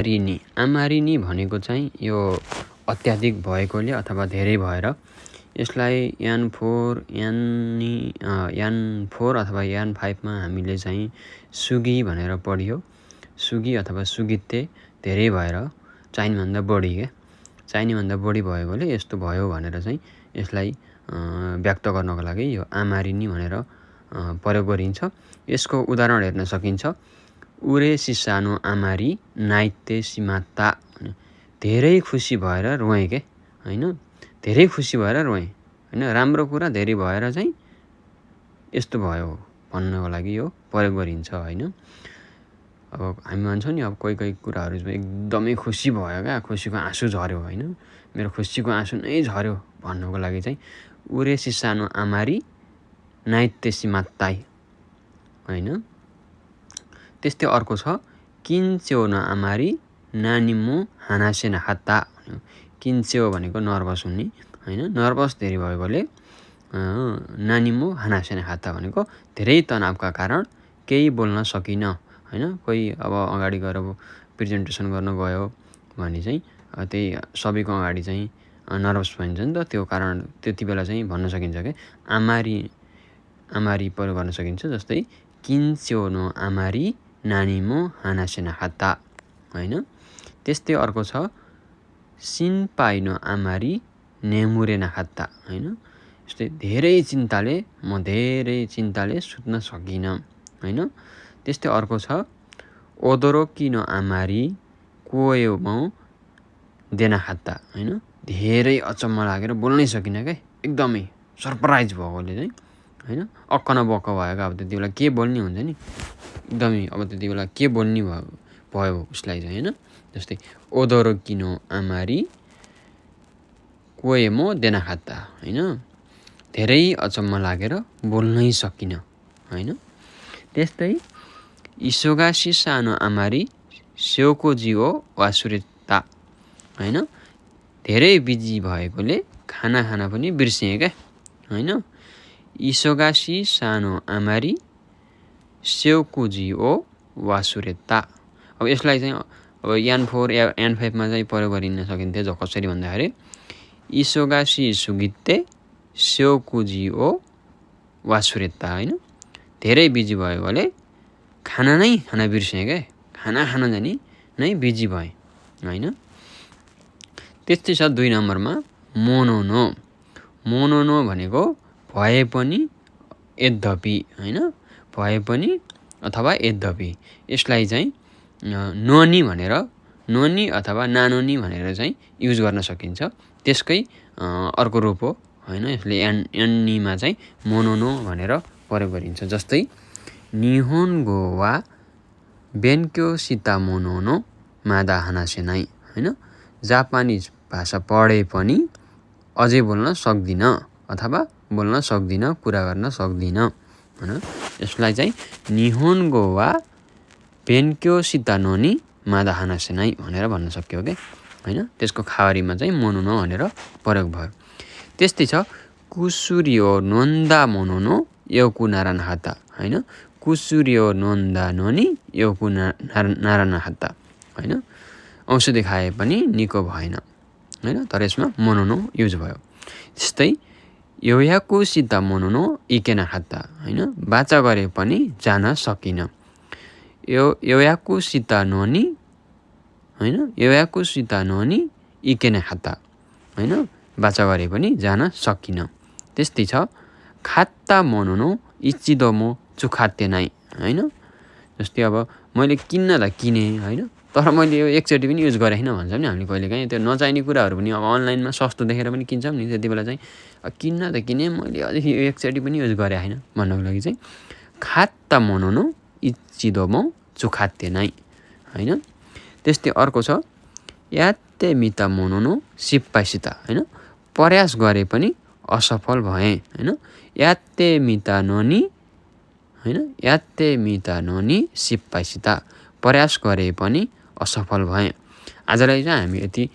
आमारिनी भनेको चाहिँ यो अत्याधिक भएकोले अथवा धेरै भएर यसलाई यान4 अथवा यान5 मा हामीले चाहिँ सुगी भनेर पढ्यो। सुगी अथवा सुगित्ते धेरै भएर चाहिनेभन्दा बढी चाहिनेभन्दा बढी भएकोले यस्तो भयो भनेर चाहिँ यसलाई व्यक्त गर्नको लागि यो आमारिनी भनेर प्रयोग गरिन्छ। यसको उदाहरण हेर्न सकिन्छ। उरे सिसानो आमारी नाइते सिमाता, धेरै खुसी भएर रोएँ के हैन, धेरै खुसी भएर रोएँ हैन, राम्रो कुरा धेरै भएर चाहिँ यस्तो भयो भन्नको लागि यो प्रयोग गरिन्छ हैन। अब हामी भन्छौँ नि, अब कोही कुराहरू एकदमै खुसी भयो क्या, खुसीको आँसु झर्यो हैन, मेरो खुसीको आँसु नै झर्यो भन्नको लागि चाहिँ उरे सिसानो आमारी नाइते सिमात्ताई हैन। त्यस्तै अर्को छ किन्च्यो न आमारी नानीमो हानासे नखात्ता। किन्च्यो भनेको नर्भस हुने हैन, नर्भस धेरै भएकोले नानीमो हानासे नखात्ता भनेको धेरै तनावका कारण केही बोल्न सकिन हैन। कोही अब अगाडि गएर प्रेजेन्टेसन गर्न गयो भने चाहिँ त्यही सबैको अगाडि चाहिँ नर्भस भइन्छ नि त, त्यो कारण त्यति बेला चाहिँ भन्न सकिन्छ के आमारी प्रयोग गर्न सकिन्छ। जस्तै किन्च्यो न आमारी नानीमो हानासे नखात्ता हैन। त्यस्तै अर्को छ सिनपाइ न आमारी नेमुरे नखात्ता हैन। जस्तै धेरै चिन्ताले सुत्न सकिन हैन। त्यस्तै अर्को छ ओदोरोकी न आमारी कोयोमो देना खात्ता हैन। धेरै अचम्म लागेर बोल्नै सकिन के, एकदमै सरप्राइज भएकोले चाहिँ हैन, अक्क न बक्क भएको। अब त्यति बेला के बोल्ने हुन्छ नि, एकदमै अब त्यति बेला के बोल्ने भयो उसलाई चाहिँ हैन। जस्तै ओदोरोकी न आमारी कोयोमो देना खात्ता हैन, धेरै अचम्म लागेर बोल्नै सकिन हैन। त्यस्तै इसोगासी सानो आमारी स्योकोजी ओ वासुरेता हैन, धेरै बिजी भएकोले खाना खान पनि बिर्सिए क्या हैन। इसोगासी सानो आमारी स्योकोजी ओ वासुरेता। अब यसलाई चाहिँ अब यान4 या यान5 मा चाहिँ प्रयोग गरिन सकिन्थ्यो कसरी भन्दाखेरि इसोगासी सुगित्ते स्योकुजी ओ वासुरेता हैन, धेरै बिजी भएकोले खाना बिर्सेँ क्या, खाना खान जाने नै बिजी भए हैन। त्यस्तै छ 2 नम्बरमा मोनोनो भनेको भए पनि यद्यपि हैन, भए पनि अथवा यद्यपि। यसलाई चाहिँ नोनी अथवा नानोनी भनेर चाहिँ युज गर्न सकिन्छ। त्यसकै अर्को रूप हो हैन। यसले एन्नीमा चाहिँ मोनोनो भनेर प्रयोग गरिन्छ। जस्तै निहोन्गो वा बेन्क्यो सिता मोनोनो मादा हानासे नाइ हैन, जापानिज भाषा पढे पनि अझै बोल्न सक्दिन अथवा बोल्न सक्दिन, कुरा गर्न सक्दिन हैन। यसलाई चाहिँ निहोन्गो वा बेन्क्यो सिता नोनी मादा हानासे नाइ भनेर भन्न सक्यो के हैन। त्यसको खावरीमा चाहिँ मोनोनो भनेर प्रयोग भयो। त्यस्तै छ कुसुरियो नोन्दा मोनोनो योकु नारानाहाता हैन, कुसुरियो नोन्दा नोनी योकु नारानाहाता हैन, औषधि खाए पनि निको भएन हैन, तर यसमा मोनोनो युज भयो। त्यस्तै योयाकु सिता मोनोनो इकेना खात्ता हैन, बाचा गरे पनि जान सकिन। योयाकु सिता नोनी हैन, योयाकु सिता नोनी इकेना खात्ता हैन, बाचा गरे पनि जान सकिन। त्यस्तै छ खात्ता मोनोनो इचिदोमो चुखाते नाइ हैन। जस्तै अब मैले किन्न त किने हैन, तर मैले यो एकचोटि पनि युज गरेन भन्छौँ नि हामीले कहिलेकाहीँ। त्यो नचाहिने कुराहरू पनि अब अनलाइनमा सस्तो देखेर पनि किन्छौँ नि, त्यति बेला चाहिँ किन्न त किने, मैले अझै यो एकचोटि पनि युज गरे हैन भन्नको लागि चाहिँ खात्ता मोनोनो इचिदोमो चुखाते नाइ हैन। त्यस्तै अर्को छ याते मिता मोनोनो सिप्पासिता हैन, प्रयास गरे पनि असफल भए हैन। याते मिता नोनी सिप्पासिता, प्रयास गरे पनि असफल भए। आजलाई चाहिँ हामी यति